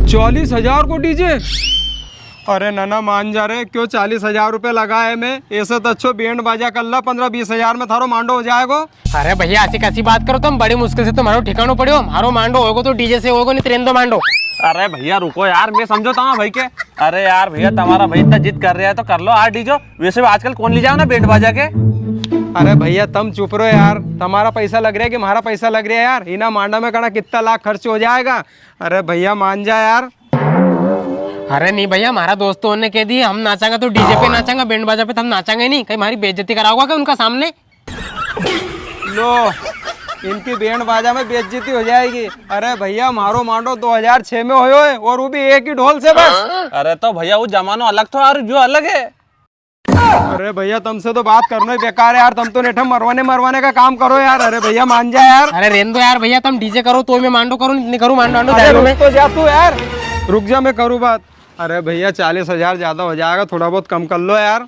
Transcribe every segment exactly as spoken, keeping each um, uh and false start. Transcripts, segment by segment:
चालीस हजार को डीजे? अरे नना मान जा रे, क्यों चालीस हजार रुपया लगा है मैं? ऐसे तो अच्छो बैंड बाजा कर ला, पन्द्रह बीस हजार में थारो मांडो हो जाएगो। अरे भैया, ऐसी कैसी बात करो तुम? बड़ी मुश्किल से तुम्हारो ठिकानो पड़्यो। हमारो मांडो होगो तो डीजे से होगो, नी तो रेंदो मांडो। अरे भैया रुको यार, मैं समझो तमारा भाई के। अरे यार भैया, तमारा भाई इतना जिद कर रिया है तो कर लो यार डीजे। वैसे भी आजकल कौन ले जावे ना बैंड बाजा के। अरे भैया तम चुप रो यार, तमारा पैसा लग रिया है कि हमारा पैसा लग रिया है यार? इना मांडा में कड़ा कितना लाख खर्च हो जाएगा। अरे भैया मान जा यार। अरे नी भैया, हमारा दोस्तों ने कह दी हम नाचांगा तो डीजे पे नाचांगा, बैंड बाजा पे तो हम नाचांगा ही नी। कहीं हमारी बेइज्जती कराओगा क्या उनका सामने? लो, इनकी बैंड बाजा में बेइज्जती हो जाएगी। अरे भैया, म्हारो मांडो दो हज़ार छह में होयो है और वो भी एक ही ढोल से बस। अरे तो भैया, वो जमानो अलग था और जो अलग है। अरे भैया, तुमसे तो बात करना ही बेकार है यार, तुम तो नेठा मरवाने मरवाने का काम करो यार। अरे भैया, मान जा यार। अरे रेंदो यार भैया, तुम डीजे करो तो मैं मांडो करूँ, नी करूँ मांडो, मांडो अरे दारू रुक में। तो जा तू यार, रुक जा, मैं करूँ बात। अरे भैया, चालीस हजार ज्यादा हो जाएगा, थोड़ा बहुत कम कर लो यार।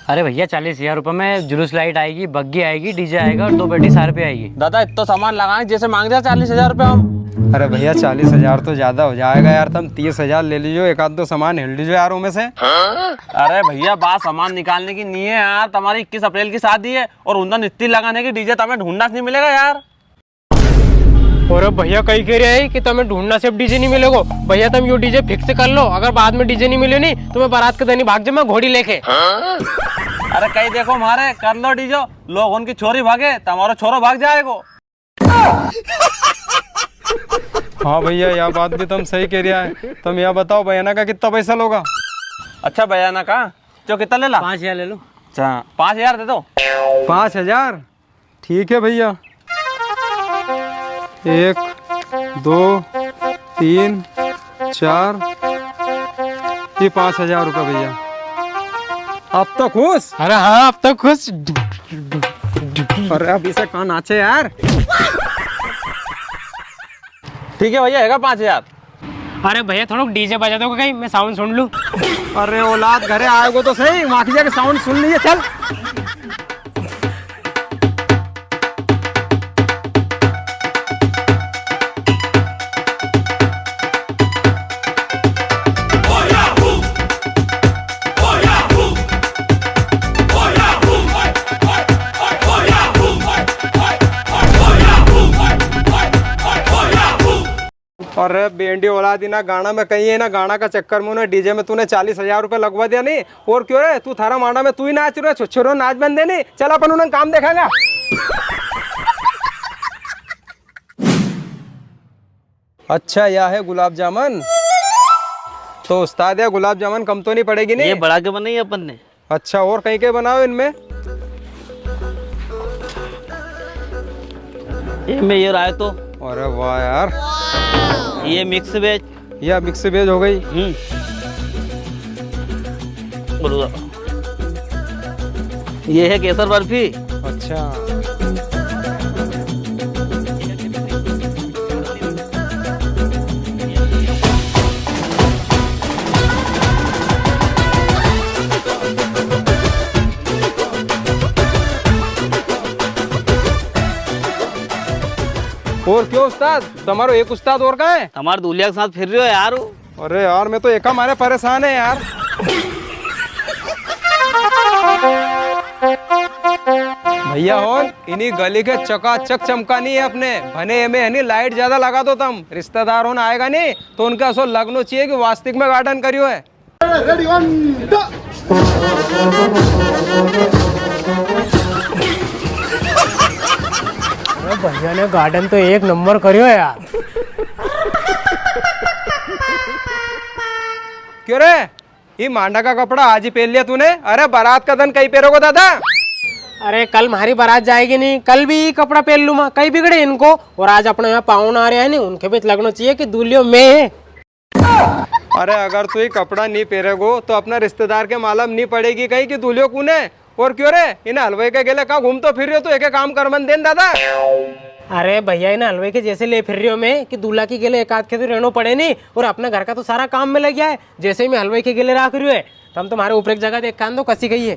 अरे भैया, चालीस हजार रुपये में जुलूस लाइट आएगी, बग्गी आएगी, डीजे आएगा और दो पेटी सारपी आएगी। दादा, इतना सामान लगाए, जैसे मांग रहे चालीस हजार रुपये हम। अरे भैया, चालीस हजार तो ज्यादा हो जाएगा यार, तुम तीस हजार ले लीजो, एक आध दो सामान हेल लीजो यार, उनमें से। अरे भैया, बात सामान निकालने की नी है यार, तुम्हारी इक्कीस अप्रैल की शादी है और उन दिन इतनी लगाने की डीजे तुम्हें ढूंढना नी मिलेगा यार। अरे भैया, कई कह रहे हैं कि तुम्हें ढूंढना से अब डीजे नी मिलेगो। भैया, तुम यो डीजे फिक्स कर लो, अगर बाद में डीजे नी मिले नी तो मैं बारात के दिन ही भाग जाऊंगा घोड़ी लेके। अरे कई देखो मारे, कर लो डीजे, लोग उनकी छोरी भागे, तुम्हारो छोरो भाग जाएगो। हाँ भैया, या बात भी तुम सही कह रिया है। तुम या बताओ, बयाना का कितना पैसा लोगा? अच्छा, बयाना का जो कितना ले ला? पाँच हजार ले लो। अच्छा, पाँच हजार दे दो। पाँच हजार? ठीक है भैया, एक, दो, तीन, चार, ये पाँच हजार रुपये भैया। अब तो खुश? अरे हाँ, अब तो खुश। अरे अब इसे कहाँ नाचे यार। ठीक है भैया, हैगा पाँच हजार। अरे भैया, थोड़ा डीजे बजा दो कहीं, मैं साउंड सुन लूँ। अरे औलाद, घरे आएगो तो सही, वहाँ की जाके साउंड सुन लीजिए, चल। अरे बेंडी औलाद, इना गाना में कई है, इना गाना का चक्कर में उन्हें डीजे में तूने चालीस हजार रुपये लगवा दिया नी। और क्यों रे, तू थारा मांडा में तू ही नाच रहे, छो-, छोरो नाच बंद है नी। चल अपन उन्हें काम देखांगा। अच्छा, या है गुलाब जामुन। तो उस्ताद, या गुलाब जामुन कम तो नी पड़ेगी नी? ये बड़ा के बनाई अपन ने। अच्छा, और कई के बनाओ इनमें? ये में ये रायतो। अरे वाह यार। ये मिक्स वेज। या मिक्स वेज हो गई। हम्म। बढ़िया। ये है केसर बर्फी। अच्छा। और क्यों उस्ताद, तुम्हारो एक उस्ताद और कहाँ है? हमारे दूल्हा के साथ फिर रहे हो यार। अरे यार, मैं तो एका मारे परेशान है यार। भैया होन, इनी गली के चकाचक चमकानी है अपने। भने एमे है नी लाइट ज्यादा लगा दो तम। रिश्तेदार होन आएगा नी, तो उनके असो लगनो चाहिए कि वास्तविक में गार्डन करियो है। Ready, one, go। अरे भैया ने गार्डन तो एक नंबर करियो यार। क्यों रे, ये मांडा का कपड़ा आज ही पहन लिया तूने? अरे बारात का दिन कई पहरोगो दादा? अरे कल म्हारी बारात जाएगी नी, कल भी ये कपड़ा पहन लूँ मैं, कई बिगड़े इनको। और आज अपने यहाँ पाहुण आ रहे हैं नी, उनके भी लगना चाहिए कि दूल्यो मैं है। अरे अगर तू ये कपड़ा नी पहरेगो तो अपना रिश्तेदार के मालूम नी पड़ेगी कई कि दूल्यो कुण है। और क्यों रे, इन हलवाई के गेले का घूमतो फिर रह्यो तू, एक काम कर मन देन दादा। अरे भैया, इन हलवाई के जैसे ले फिर रह्यो मैं कि दूल्हा की गेले एक आध के तो रहनो पड़े नी, और अपना घर का तो सारा काम में लग गया है। जैसे ही मैं हलवाई के गेले राख रह्यो है, तम तो म्हारे ऊपर एक जगह देख कान दो कसी गई है।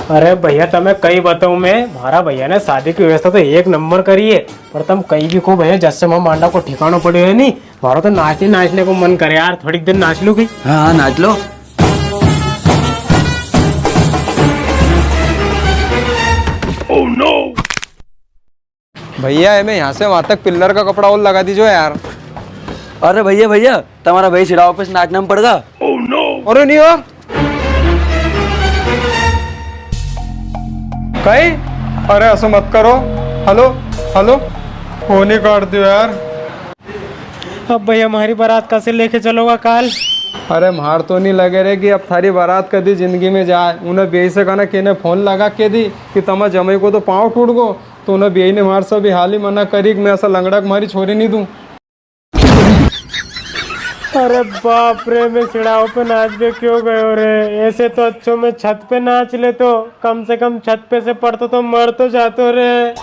अरे भैया, तमे कई बताऊं मैं, म्हारा भैया ने शादी की व्यवस्था तो एक नंबर करी है, पर तम कई भी को भैया, जैसे मां मांडा को ठिकाणो पड़े है नी, म्हारो तो नाचने नाचने को मन करे यार, थोड़ी देर नाच लूं कई। हाँ, हाँ, नाच लो। भैया, एमे यहाँ से वहां तक पिलर का कपड़ा और लगा दीजो यार। अरे भैया, भैया, तमारा भाई सिड़ाव पे से नाचना में पड़गा। अरे नी यार। कई? अरे असो मत करो। हेलो, हेलो। फोन ही काट दियो यार। अब भैया, हमारी बारात कसे लेके चलोगा काल? अरे, म्हार तो नी लगे रे कि अब थारी बारात कदी जिंदगी में जाए। उन्हें बेई से कहना कि इन्हें फोन लगा के दी कि तमा जमाई को तो पाँव टूट गो, तो उन्हें बेई ने म्हार से भी हाली मना करी कि मैं ऐसा लंगड़ा को म्हारी छोरी नी दूं। अरे बाप रे, मैं सिड़ाव पे नाच के क्यों गयो रे? ऐसे तो अच्छो मैं छत पे नाच लेतो, कम से कम छत पे से पड़तो तो मर तो जातो रे।